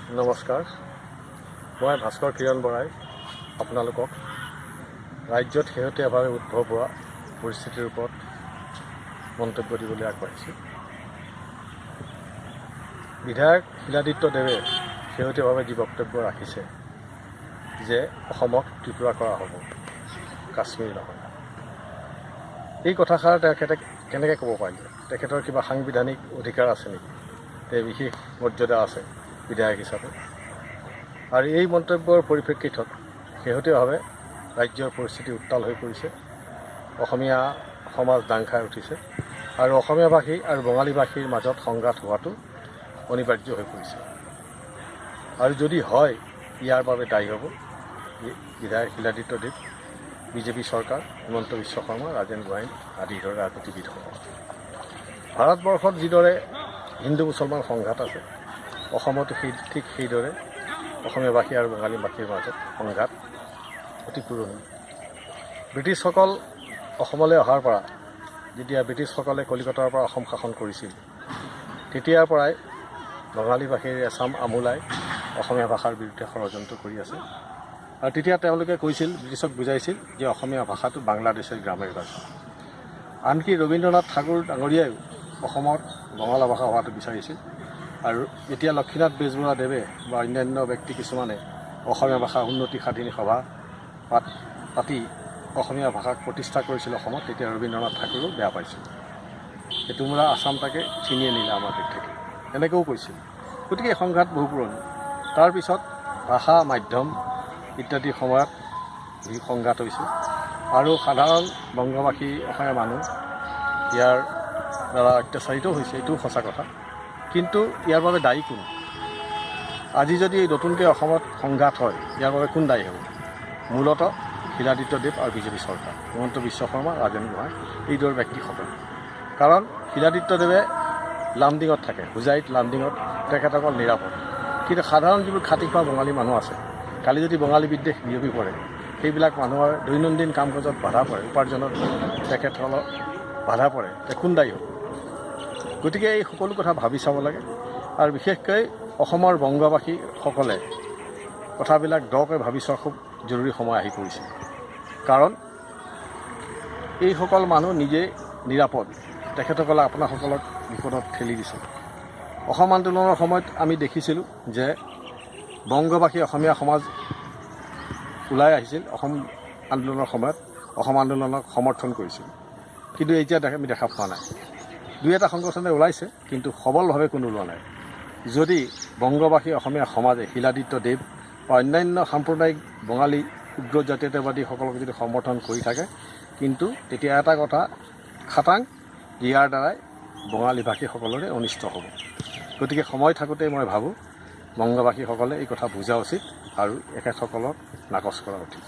নমস্কাৰ, মই ভাস্কৰ কিৰণ বৰাই আপোনালোকক ৰাজ্যত শেহতীয়াভাৱে উদ্ভৱ হোৱা পৰিস্থিতিৰ ওপৰত মন্তব্য দিবলৈ আগবাঢ়িছোঁ। বিধায়ক শিলাদিত্য দেৱে শেহতীয়াভাৱে যি বক্তব্য ৰাখিছে যে অসমক ত্ৰিপুৰা কৰা হ'ব, কাশ্মীৰ নহয়, এই কথাষাৰ তেখেতে কেনেকৈ ক'ব পাৰিলে? তেখেতৰ কিবা সাংবিধানিক অধিকাৰ আছে নেকি? তেওঁ বিশেষ মৰ্যাদা আছে বিধায়ক হিচাপে। আৰু এই মন্তব্যৰ পৰিপ্ৰেক্ষিতত শেহতীয়াভাৱে ৰাজ্যৰ পৰিস্থিতি উত্তাল হৈ পৰিছে। অসমীয়া সমাজ দাং খাই উঠিছে আৰু অসমীয়াভাষী আৰু বঙালীভাষীৰ মাজত সংঘাত হোৱাটো অনিবাৰ্য হৈ পৰিছে। আৰু যদি হয়, ইয়াৰ বাবে দায়ী হ'ব বিধায়ক শিলাদিত্য দেৱ, বিজেপি চৰকাৰ, হিমন্ত বিশ্ব শৰ্মা, ৰাজেন গোহাঁই আদিৰ দৰে ৰাজনীতিবিদসকল। ভাৰতবৰ্ষত যিদৰে হিন্দু মুছলমান সংঘাত আছে, অসমতো ঠিক সেইদৰে অসমীয়াভাষী আৰু বঙালীভাষীৰ মাজত সংঘাত অতি পুৰণি। ব্ৰিটিছসকল অসমলৈ অহাৰ পৰা, যেতিয়া ব্ৰিটিছসকলে কলিকতাৰ পৰা অসম শাসন কৰিছিল, তেতিয়াৰ পৰাই বঙালীভাষীৰ এচাম আমোলাই অসমীয়া ভাষাৰ বিৰুদ্ধে ষড়যন্ত্ৰ কৰি আছে। আৰু তেতিয়া তেওঁলোকে কৈছিল, ব্ৰিটিছক বুজাইছিল যে অসমীয়া ভাষাটো বাংলাদেশেৰ গ্ৰামেৰ ভাষা। আনকি ৰবীন্দ্ৰনাথ ঠাকুৰ ডাঙৰীয়াইও অসমত বঙালা ভাষা হোৱাটো বিচাৰিছিল। আৰু যেতিয়া লক্ষ্মীনাথ বেজবৰুৱা দেৱে বা অন্যান্য ব্যক্তি কিছুমানে অসমীয়া ভাষা উন্নতি সাধিনী সভা পাতি অসমীয়া ভাষাক প্ৰতিষ্ঠা কৰিছিল অসমত, তেতিয়া ৰবীন্দ্ৰনাথ ঠাকুৰেও বেয়া পাইছিল যে তোমৰা আসামটাকে ছিনিয়ে নিলে আমাদেৰ থেকে, এনেকৈও কৈছিল। গতিকে এই সংঘাত বহু পুৰণি। তাৰপিছত ভাষা মাধ্যম ইত্যাদি সময়ত যি সংঘাত হৈছে আৰু সাধাৰণ বংগবাসী অসমীয়া মানুহ ইয়াৰ দ্বাৰা অত্যাচাৰিত হৈছে, এইটোও সঁচা কথা। কিন্তু ইয়াৰ বাবে দায়ী কোন? আজি যদি নতুনকৈ অসমত সংঘাত হয়, ইয়াৰ বাবে কোন দায়ী হ'ব? মূলতঃ শিলাদিত্য দেৱ আৰু বিজেপি চৰকাৰ, হিমন্ত বিশ্ব শৰ্মা, ৰাজেন গোহাঁই, এইদৰে ব্যক্তিসকল। কাৰণ শিলাদিত্য দেৱে লামডিঙত থাকে, হোজাইত লামডিঙত তেখেতসকল নিৰাপদ। কিন্তু সাধাৰণ যিবোৰ খাটি খোৱা বঙালী মানুহ আছে, কালি যদি বঙালী বিদ্বেষ বিয়পি পৰে, সেইবিলাক মানুহৰ দৈনন্দিন কাম কাজত বাধা পৰে, উপাৰ্জনত তেখেতসকলৰ বাধা পৰে, তে কোন দায়ী হ'ব? গতিকে এই সকলো কথা ভাবি চাব লাগে। আৰু বিশেষকৈ অসমৰ বংগবাসীসকলে কথাবিলাক দকৈ ভাবি চোৱা খুব জৰুৰী সময় আহি পৰিছে। কাৰণ এইসকল মানুহ নিজেই নিৰাপদ, তেখেতসকলে আপোনাসকলক বিপদত ঠেলি দিছে। অসম আন্দোলনৰ সময়ত আমি দেখিছিলোঁ যে বংগবাসী অসমীয়া সমাজ ওলাই আহিছিল অসম আন্দোলনৰ সময়ত, অসম আন্দোলনক সমৰ্থন কৰিছিল। কিন্তু এতিয়া আমি দেখা পোৱা নাই। দুই এটা সংগঠনে ওলাইছে, কিন্তু সবলভাৱে কোনো ওলোৱা নাই। যদি বংগবাসী অসমীয়া সমাজে শিলাদিত্য দেৱ বা অন্যান্য সাম্প্ৰদায়িক বঙালী উগ্ৰ জাতীয়তাবাদীসকলক যদি সমৰ্থন কৰি থাকে, কিন্তু তেতিয়া এটা কথা খাটাং, ইয়াৰ দ্বাৰাই বঙালী ভাষীসকলৰে অনিষ্ট হ'ব। গতিকে সময় থাকোঁতেই মই ভাবোঁ বংগবাসীসকলে এই কথা বুজা উচিত আৰু এখেতসকলক নাকচ কৰা উচিত।